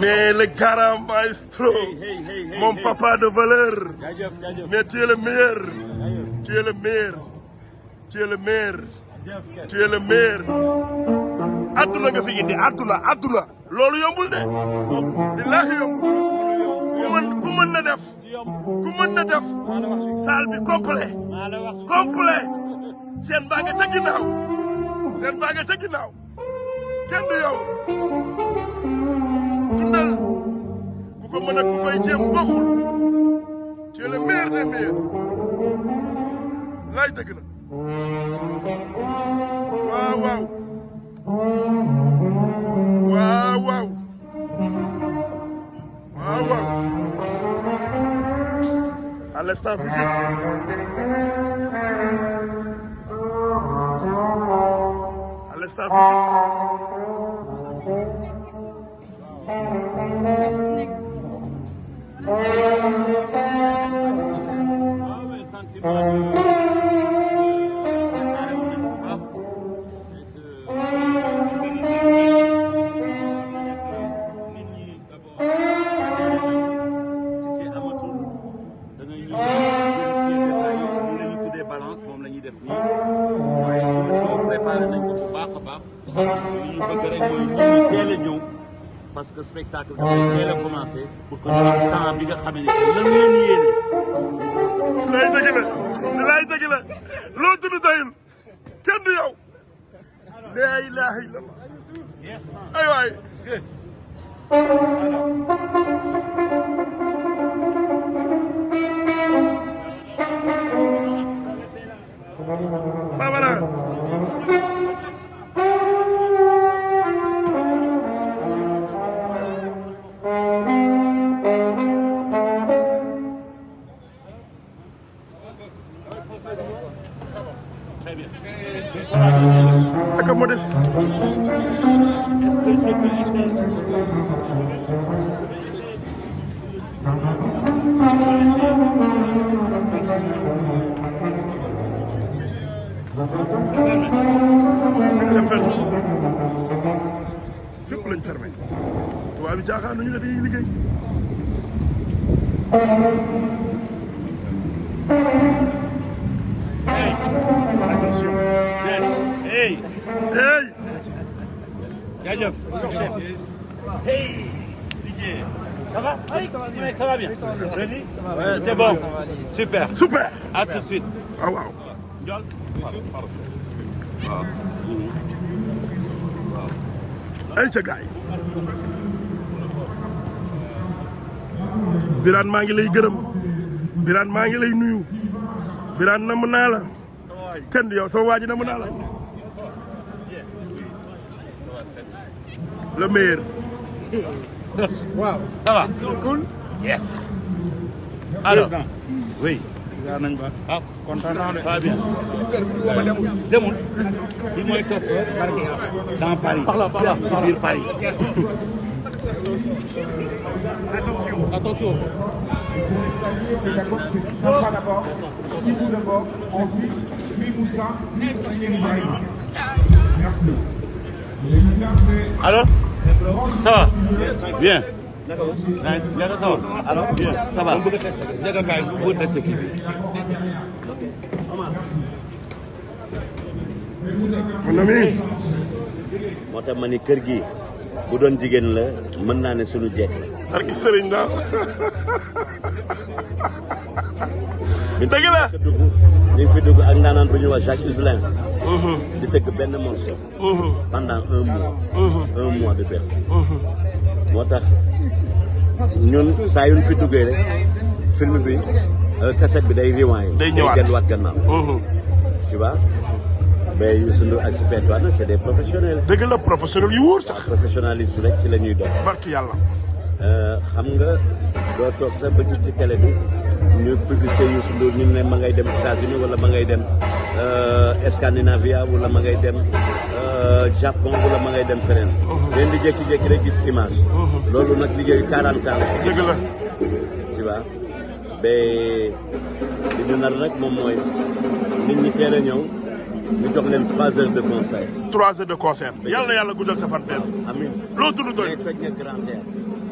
Mais le grand maestro, mon papa de valeur, mais tu es le meilleur, tu es le meilleur, tu es le meilleur, tu es le meilleur. Aduna nga fi indi aduna loolu yombul de billahi yombul ku mën na def salle bi complet seen baa nga ca ginnaaw kenn du yow dundal ku ko mën a ku koy jéem bokkul tu es le meilleur des meilleurs laay dëgg na waaw à l'instant physique moom la ñuy def nii waaye suñu show préparé nañ ko bu baax a baax li ñu bëgg rek mooy nit ñi teel a ñëw parce que spectacle dafay teel a commencé pour que ñu am temps bi nga xam ne lan leen yéene. lay dëgg la loo tudd doyul kenn du yow la ilaha illallah ay waay Famara Très bien. Ak modeste. Est-ce que je peux essayer? C'est fermé. Fépp lañ fermé. Tubaab bi jaaxaan nañu ne dañuy liggéey. Attention. Hey. Hey. Jaajëf. Hey. Didier. Ça va? Oui, ça va bien. Ready? C'est bon. Super. Super. À tout de suite. Ah waaw. Ndiol. Ay ca gaay. Birane maa ngi lay gërëm. Birane maa ngi lay nuyu. Birane namm naa la. Kenn yow sama waa ji namm naa la. Le meilleur. Wow. Ça va? Cool? Yes. Alors. Oui. Ah, kontaan naa de. Très bien. Demul. Bi mooy topp dans Paris. Ci biir Paris. Attention. Attention. D'abord, Sibou d'abord, ensuite, puis Moussa, puis Ibrahima. Merci. Les guitares, c'est... Alors? Ça va? Bien. Ndiaga ça va? Alors? Bien. Ça va? Ndiaga kaay bu testé kii bi. Mon ami. moo tax ma ni kër gi bu doon jigéen la mën naa ne sunu jekk Barke Sëriñ da. Dëgg la. ñu ngi fi dugg ak ndaanaan bu ñuy wax Jacques Higelin di tëgg benn morceau pendant un mois de Bercy moo tax ñun saa yu ñu fi duggee rek film bi cassette bi day rewind day ñëwaat delluwaat gannaaw tu vois mais Youssou Ndour ak Super Étoile c'est des professionnels. dëgg la professionnel yu wóor sax. professionnalisme rek ci la ñuy dox. barki yàlla. xam nga doo toog sax ba ci télé bi ñu publicité Youssou Ndour ñu ne ma ngay dem États-Unis wala ma ngay dem Scandinavia wala ma ngay dem Japon wala ma ngay dem feneen. leen di jékki-jékki rek gis image. loolu nag liggéeyu 40 ans la. dëgg la. tu vois ba li ñu nar rek moom mooy nit ñi teel a ñëw ñu jox leen 3 heures de concert. 3 heures de concert yàlla na yàlla guddal sa fan père. amiin loo dund doy. toj nga grand théâtre.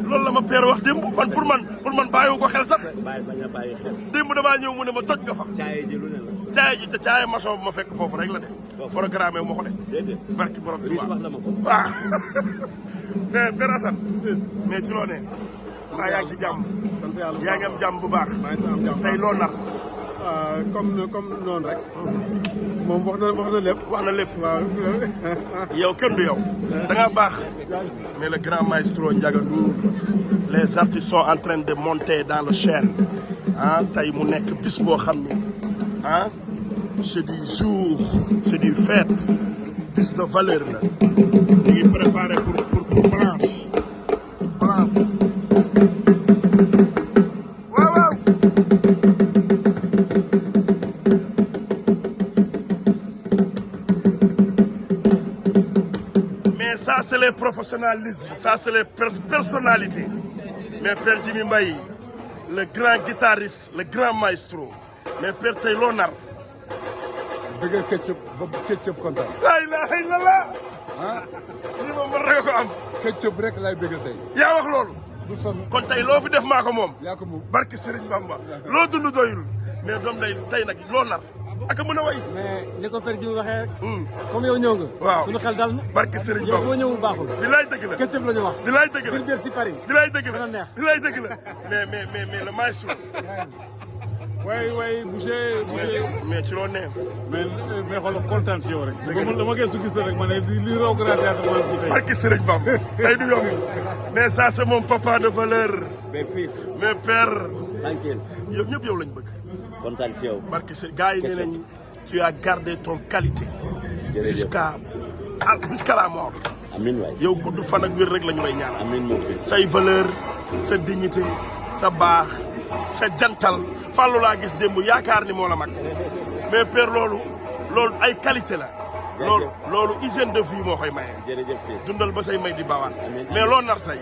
loolu la ma père wax démb man pour man bàyyiwu ko xel sax. bàyyi bañ a bàyyi xel. démb damaa ñëw mu ne ma toj nga fa. caaye ji lu ne la. caaye ji te caaye maçon bu ma fekk foofu rek la de. programme wu ma ko de. déedéet barki borom Riche Tuubaa wax la ma ko. waaw mais Père Assane mais ci loo ne maa yaa ngi ci jàmm yaa ngi am jàmm bu baax tey loo nar comme noonu rek moom wax na lépp wax na lépp waaw yow kenn du yow da ngaa baax mais le grand maestro Ndiaga Ndour les artistes sont en train de monter dans le chaîne ah tey mu nekk bis boo xam ne ah c'est du jour c'est du fête bis de valeur la ñu ngi préparé pour Blanche waaw waaw mais ça c'est les professionnalismes ça c'est les personnalités mais Père Jimmy Mbaye le grand guitariste le grand maestro mais Père tey loo nar bëgg ketchup ba ketchup kontaan la ilaha illallah lii moom man rek ko am ketchup rek lay bëgg tey yaa wax loolu du sonn kon tey loo fi def maa ko moom yaa ko moom barki Serigne Bamba loo dund doyul mais doom day tey nag loo nar ak a mën a way mais ni ko Père Djibi waxee rek comme yow ñëw nga waaw suñu xel dal na barki Serigne yow Bamba boo ñëwul baaxul bi lay dëgg la ketchup la ñu wax bi lay dëgg la biir si Paris bi lay dëgg la dana neex bi lay dëgg la mais le maestro way monsieur mais ci loo nee mais xoolal kontaan si yow rek. dama gëstu gis rek ma ne li raw grand théâtre mooy fii tey. barki Serigne Bamba tey du yomb mais ça c'est mon papa de valeur mais fils. mes pères tranquille. yow ñëpp yow lañ bëgg kontaan ci yow. barki Serigne gars yi nee nañ tu as gardé ton qualité jusqu'à la mort amiin waay. yow gudd fan ak wér rek la ñu lay ñaan amiin mon fils. say valeur sa dignité sa baax sa jantal fàllu laa gis démb yaakaar ni moo la mag mais père loolu ay qualité la loolu hygiène de vie moo koy maye jërëjëf fils. dundal ba say may di baawaan Amiin. mais loo nar tey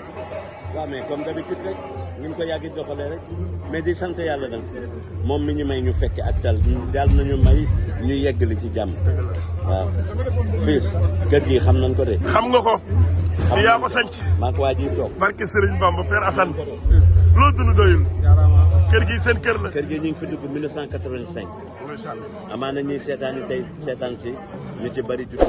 waaw mais comme d'habitude rek ni ñu ko yàgg doxalee rek mais di sant yàlla nag moom mi ñu may ñu fekke ak tal daal nañu may ñu yeggali ci jàmm waaw fils kër gi xam nañ ko de. xam nga ko di yaa ko sanc maa ko waa ji toog. barke Serigne Bamba Père Assane loo dund doyul kër gi seen kër la kër gi ñu ngi fi dugg 1985 ndeysaan amaana ñuy seetaani tey seetaan si ñu ci bari jut